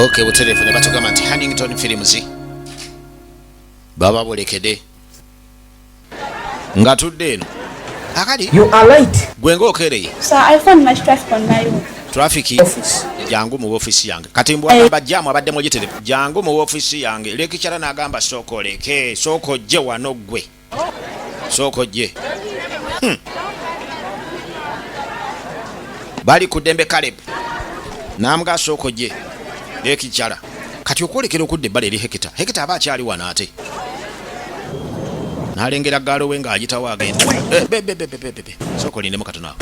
Ok, butereevu ne batugamba nti Hannington Films baba bolekede nga tudde eno akali. You are late. Gwe ngaokereye. Sir, I found much traffic on my way. Traffic. Office. Jangu mu ofiisi yange. Kati mbwagamba jaamu abadde mugitere, jangu mu ofiisi yange. Lekikyala n'agamba sooka oleke, sooka ojje wano, ggwe sooka ojje. Bali ku ddembe. Kaleb n'amugaa sooka ojje lekikyala. Kati okwolekera okudda ebbali eri Hekita, Hekita aba akyali wano ate n'alengera gaalo we ng'agitawo agenda. Eh, be, be, be, be, be, be. Sooka olindemu katono awo.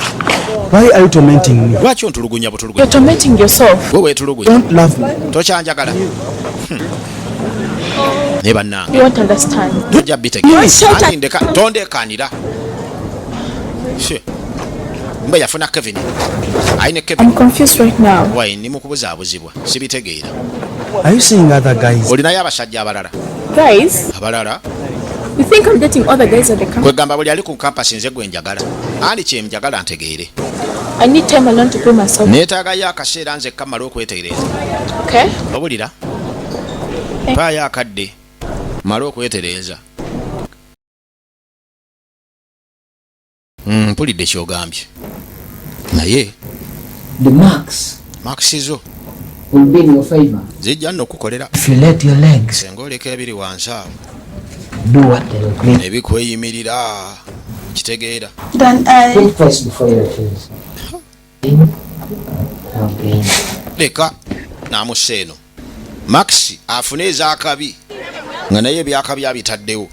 Why are you tormenting me? Lwaki ontulugunya butulugunya? You're tormenting yourself. Gwe weetulugunya. Don't love me. Tokyanjagala. Naye bannange. You won't understand. Tojja bitegeera. Anti ndeka, tondekanira. Shit. Mba yafuna Kevin, ayine Kevin. I'm confused right now. Wai ndi mu kubuzaabuzibwa, sibitegeera. Are you seeing other guys? Olinayo abasajja abalala? Guys, Abalala? you think I'm dating other guys at the campus? Kwegamba buli ali ku campus nze gwe njagala? Andi kye njagala ntegeere. I need time alone to put myself. Neetaagayo akaseera nze kamala okwetegereza. Okay? Owulira, paayo akadde male okwetereeza. Mpulidde kyogambye, naye The marks marks zo will be in your favor. Zijja nno okukolera. If you let your legs Senga oleka ebiri wansi awo do what they agree. Ebikweyimirira kitegeera. Then I. Think twice before you refuse. No gain. Leka n'amussa eno max afune ezakabi nga naye ebyakabi abitaddewo.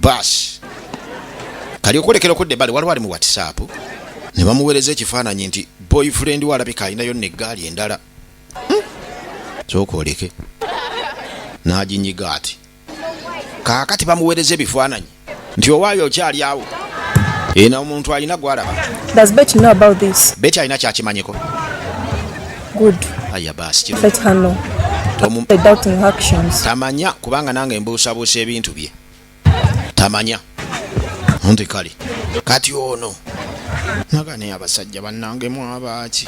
Baasi kali okwolekera okudda ebbali, waliwo ali mu WhatsApp ne bamuweereza ekifaananyi nti boyfriend we alabika alinayo neggaali endala. Sooka oleke n'aginyiga ati kaakati bamuweereza ebifaananyi nti owaayo okyali awo ena omuntu alina gwalaba. Does Betty know about this? Betty alina kyakimanyiko? Good. Aya baasi kino. Let her know. I doubting her actions. Tamanya kubanga nange mbuusabuusa ebintu bye, tamanya nti kale kati ono naga naye abasajja bannange mwabaaki,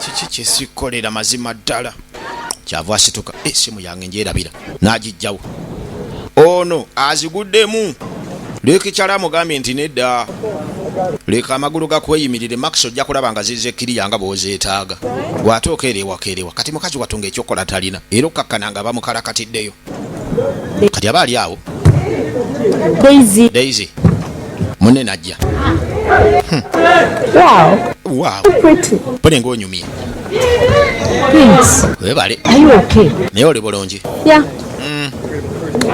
kiki kyesikolera mazima ddala? Kyava asituka, esimu yange njerabira, n'agijjawo. Ono aziguddemu lekikyala amugambye nti nedda, leka amagulu gakweyimirire, max ojja kulaba nga zize kiriya nga bw'ozeetaaga bw'ate okeerewa keerewa. Kati mukazi wattu ng'ekyokola talina era okkakkana nga bamukalakatiddeyo. Kati aba ali awo. Daisy. Daisy munne najja. Wow. Wow. Pretty. Pone ng'onyumye. Thanks. Webale. Are you okay? Naye oli bulungi? Yeah.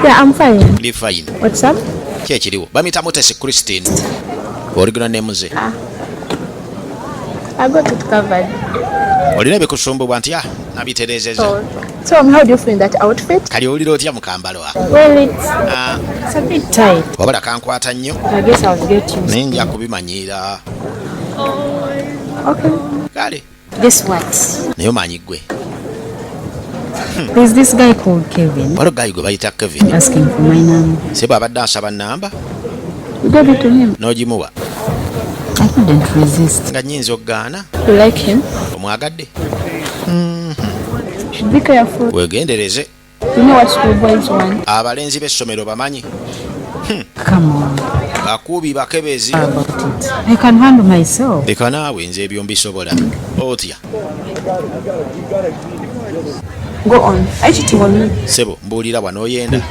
Yeah, I'm fine. Ndi fine. What's up? Ki ekiriwo? Bamuyita Mutesi Christine, original name ze. I got it covered. Olina ebikusumbubwa nti ah, nabitereezeza. So, how do you feel in that outfit? Kali owulira otya mu kambalo ako? Well, it's, Ah, it's a bit tight. Wabula kankwata nnyo. I guess I'll get you. Naye nja kubimanyiira. Okay. Kale. Guess what? Naye omanyi gwe? There's this guy called Kevin Waliwo guy gwe bayita Kevin. asking for my number. Si bw'abadde asaba namba. You gave it to him. N'ogimuwa. I couldn't resist. Nga nnyinza okugaana? You like him? Omwagadde? Should be careful. Wegendereze. You know what school boys want. Abalenzi b'essomero bamanyi. Come on, Bakubi bakebezi. about it. I can handle myself. Leka naawe, nze ebyo mbisobola otya? Go on. Are you cheating on me? Sebo mbuulira, wano oyenda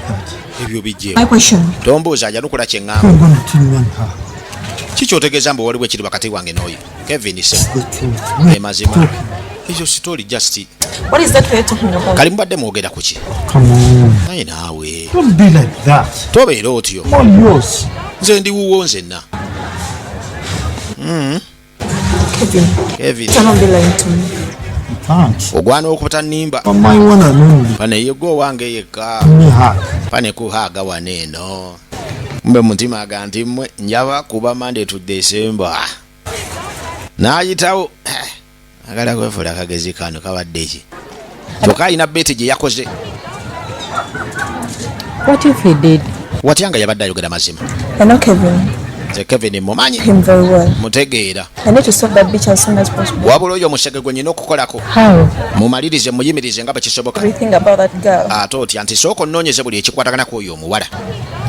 ebyo bijjeewo. My question. Tombuuza, ajanukula kye ŋŋamba. I'm going between you and her. Kikyotegeeza mbu waliwo ekiri wakati wange n'oyo Kevin se? The truth. E mazima ekyo story just. What is that we're talking about? Kali mubadde mwogera ku ki? Come on. Naye naawe. Don't be like that. Tobeera otyo. I'm all yours. Nze ndi wuwo nzenna. Kevin, Kevin. cannot be lying to me. You can't. Ogwana okubutanimba. I'm my one and only. Pane ye gwe owange yekka. Me hug. Pane kuhaaga wano eno mbe mutima aga nti mmwe njaba kuba Monday to December n'ayitawo. Agala kwefuula akagezi kano kabadde ki, kyokka alina bet gye yakoze. What if he did? Watya nga yabadde ayogera mazima? I know Kevin. Nze Kevin mumanyi. Him very well. Mutegeera. I need to stop that bitch as soon as possible. Wabula oyo omusege gwe nyina okukolako. How? Mumalirize, muyimirize nga bwe kisoboka. Everything about that girl. Ate otya nti sooka onnoonyeze buli ekikwatagana ku oyo omuwala.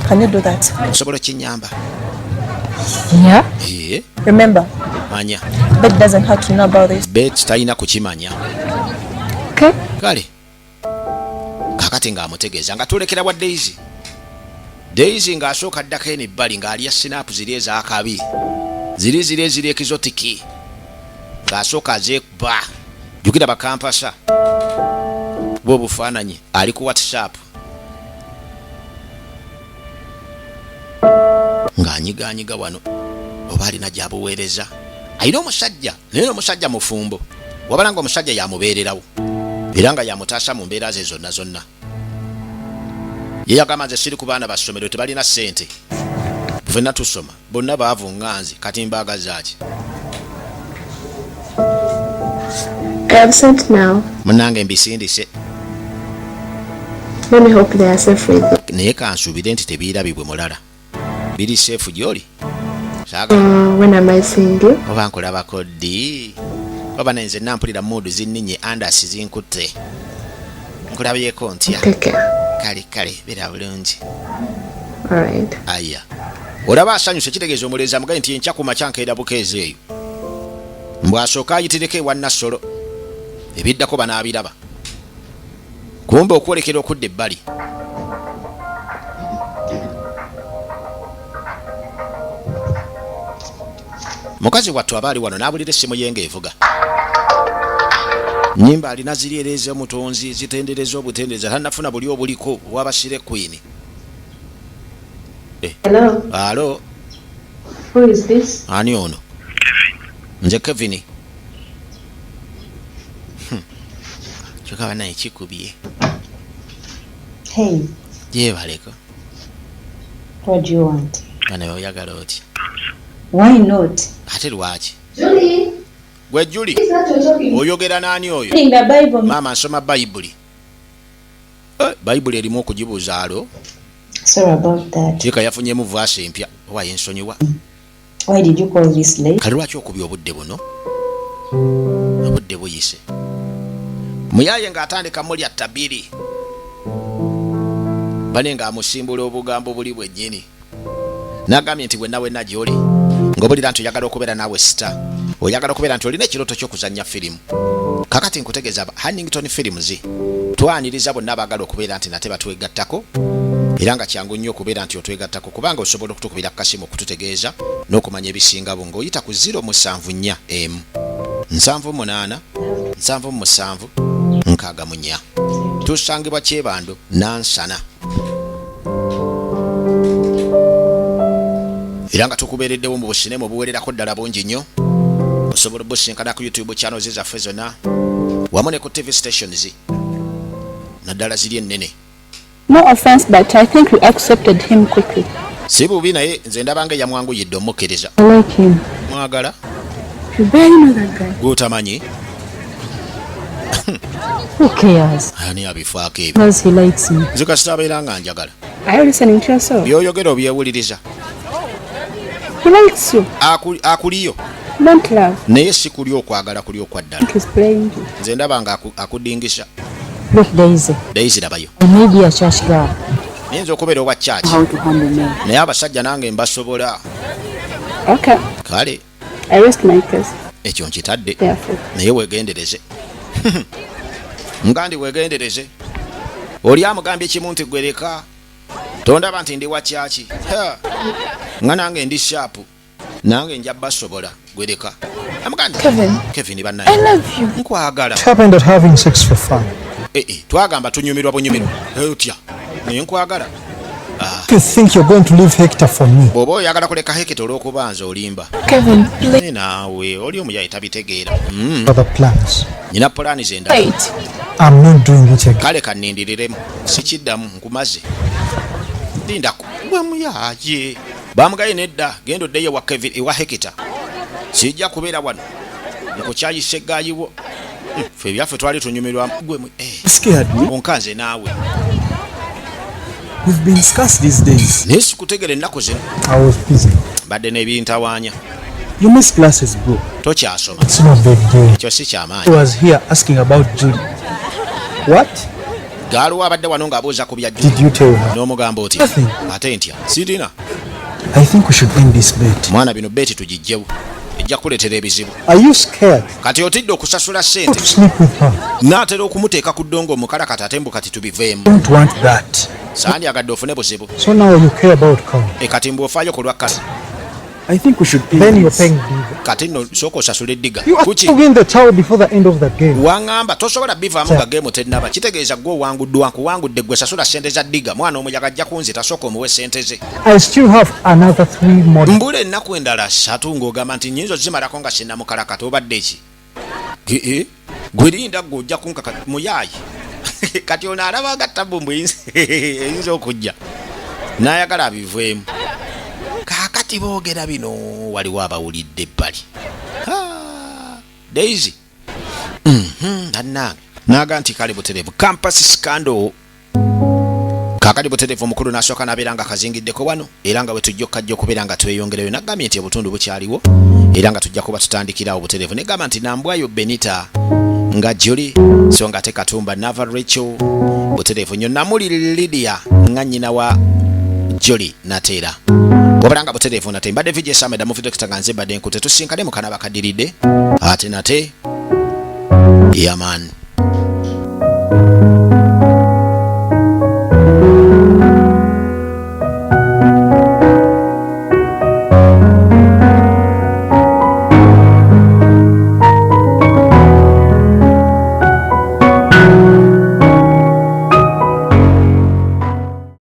Can you do that? Osobola okinyamba? Yeah. Ee. Remember, Manya, Beth doesn't have to know about this. Bet talina kukimanya. Okay. Kale kakati ng'amutegeeza nga tulekera wa Daisy. Daisy ng'asooka addako eno ebbali ng'alya sinaapu ziri ez'akabi, ziri ziri eziri exotic, ng'asooka azeekuba. Jjukira bakampasa bwe obufaananyi ali ku WhatsApp ng'anyigaanyiga wano oba alina gy'abuweereza. Alina omusajja, naye n'omusajja mufumbo, wabala nga omusajja yamubeererawo era nga yamutaasa mu mbeera ze zonna zonna. Ye yagamba, nze siri ku baana ba ssomero, tebalina ssente, ffenna tusoma, bonna baavu ŋŋanzi, kati mbaagaza ki? I have sent now. Munnange mbisindise. Let me hope they are safe with you. Naye kansuubire nti tebiirabibwe mulala, biri safe gy'oli. Saagala. When am I seeing you? Oba nkulabako ddi? Oba nenze nampulira mood zinninye, andasi zinkutte. Nkulabyeko ntya? Take care. Kale kale, beera bulungi. All right. Aya, olaba asanyuse, kitegeeza omulenzi amugaye nti enkya ku makya nkeera bukeezi eyo, mbw'asooka ayitireko ewa Nassolo, ebiddako banaabiraba. Kumbe okwolekera okudda ebbali. Mukazi wattu aba ali wano n'abulira essimu ye ng'evuga. Nyimba alina ziri era ez'omutonzi zitendereza obutendereza, tannafuna buli obuliko obwabasire queen. Hello. Alo. Who is this? Ani ono? Nze Kevin. Kyokka banaye kikubye. Hey, Gyebaleko. what do you want? Bana, oyagala otya? Why not? Ate lwaki? Julie. Gwe Juli. Is that you're talking? Oyogera n'ani oyo? Reading the Bible. Maama, nsoma Bayibuli. Eh, Bayibuli erimu okugibuuza alo. Sorry about that. Kirika yafunyemu verse empya oba yensonyiwa. Why did you call this late? Kale lwaki okubya obudde buno? Obudde buyise. Muyaye ng'atandika mulya tabiri bane ng'amusimbula obugambo buli bwennyini, n'agambye nti bwenna wenna gy'oli ng'obulira nti oyagala okubeera naawe star, oyagala okubeera nti olina ekirooto ky'okuzannya firimu, kakati nkutegeeza aba Hannington Films twaniriza bonna abaagala okubeera nti nate batwegattako, era nga kyangu nnyo okubeera nti otwegattako, kubanga osobola okutukubira ku kasimu okututegeeza n'okumanya ebisingabo ng'oyita ku 074 emu 78 77 64. Tusangibwa Kyebando, Nansana, era nga tukubeereddewo mu businema obuwererako ddala bungi nnyo. Osobola obusinkana ku YouTube channels zaffe zonna wamu ne ku TV stations, naddala ziri ennene. No offense, but I think you accepted him quickly. Si bubi, naye nze ndabanga eyamwanguyidde omukkiriza. I like him. Mwagala. You barely know that guy. Gwotamanyi. Who cares? Ani abifaako ebyo? Because he likes me. Nze kasita abeera nga njagala. Are you listening to yourself? Byoyogera obyewuliriza? He likes you. Akuliyo. Don't love. Naye si kuli okwagala kuli okwa ddala. He's playing you. Nze ndaba nga akudingisa. Look, Daisy. Daisy, labayo. I may be a church girl. Niyinza okubeera owa church. How to handle men. Naye abasajja nange mbasobola. Okay. Kale. I rest my case. Ekyo nkitadde. Therefore. Naye wegendereze, nga ndi wegendereze, oli amugambye kimu nti gwereka tondaba nti ndi wa church. Ha! Nga nange ndi sharp, nange nja basobola, gwereka. Amugambye Kevin. Kevin I bannaye. love you. Nkwagala. It happened at having sex for fun. Eh, eh, twagamba tunyumirwa bunyumirwa. Eh, otya naye nkwagala. If you think you're going to leave Hector for me, Bw'oba oyagala kuleka Hekita olw'okuba nze, olimba. Kevin, please. Naye naawe oli omuyayi tabitegeera. Other plans. Nyina pulaani zendala. Wait. I'm not doing it again. Kale kanindiriremu, sikiddamu, nkumaze. Lindako gwe muyaye. Bamugaye nedda, genda oddeyo ewa Kevin, ewa Hekita, sijja kubeera wano nkukyayisa eggayiwo. Ffe ebyaffe twali tunyumirwa gwe eh, Scared me. Onkanze naawe. We've been scarce these days. Naye sikutegera ennaku zino. I was busy. Mbadde n'ebintawaanya. You miss classes, bro. Tokyasoma. It's no big deal. Ekyo si kyamaanyi. I was here asking about Julie. What? Gaaliwo abadde wano ng'abuuza ku bya Did Julie. you tell her? N'omugamba otya? Nothing. Ate ntya sirina. I think we should end this bet. Mwana, bino beeti tugijjewo, ejja kukuleetera ebizibu. Are you scared Kati otidde okusasula ssente. to sleep with her? Naatera okumuteeka ku ddongo omukalakata, ate mbu kati tubiveemu. Don't want that. Sandyagadde ofune buzibu. So now you care about Carl. E, kati mbu ofaayo ku lwa kasi. I think we should end Then you're this. paying Diva. Kati nno sooka osasula eddiga. You are Kuki? to win the towel before the end of the game. Waŋŋamba tosobola bivaamu nga geemu tennaba, kitegeeza gwe owanguddwa, nkuwangudde. Gwe sasula ssente za ddiga. Mwana omuyaga ajja kunzita, sooka omuwe ssente ze. I still have another 3 more. Mbula ennaku endala 3 ng'ogamba nti nnyinza ozimalako nga sinnamukalakata. Obadde ki? Ee, gwe linda, gwe ojja kunkaka muyaayi. Kati ono alaba nga tabu mbu eyinza okujja n'ayagala abiveemu. Kaakati boogera bino, waliwo abawulidde ebbali. Ah, Daisy. Bannange, naga nti kale butereevu Campus Scandal. Kaakati butereevu omukulu n'asooka n'abeera nga kazingiddeko wano, era nga bwe tujja okukajja okubeera nga tweyongerayo. Nagambye nti obutundu bukyaliwo, era nga tujja kuba tutandikirawo butereevu. Negamba nti Nambwayo Benita nga Juli, so nga ate Katumba Nava Rachel butereevu nnyo, Namuli Lydia nga nnyina wa Juli Nateera. Wabula nga butereevu nate mbadde VJ Sameda Movie Doctor, nga nze mbadde nkute. Tusinkane mu kanaba kadiridde ate nate. Yaman.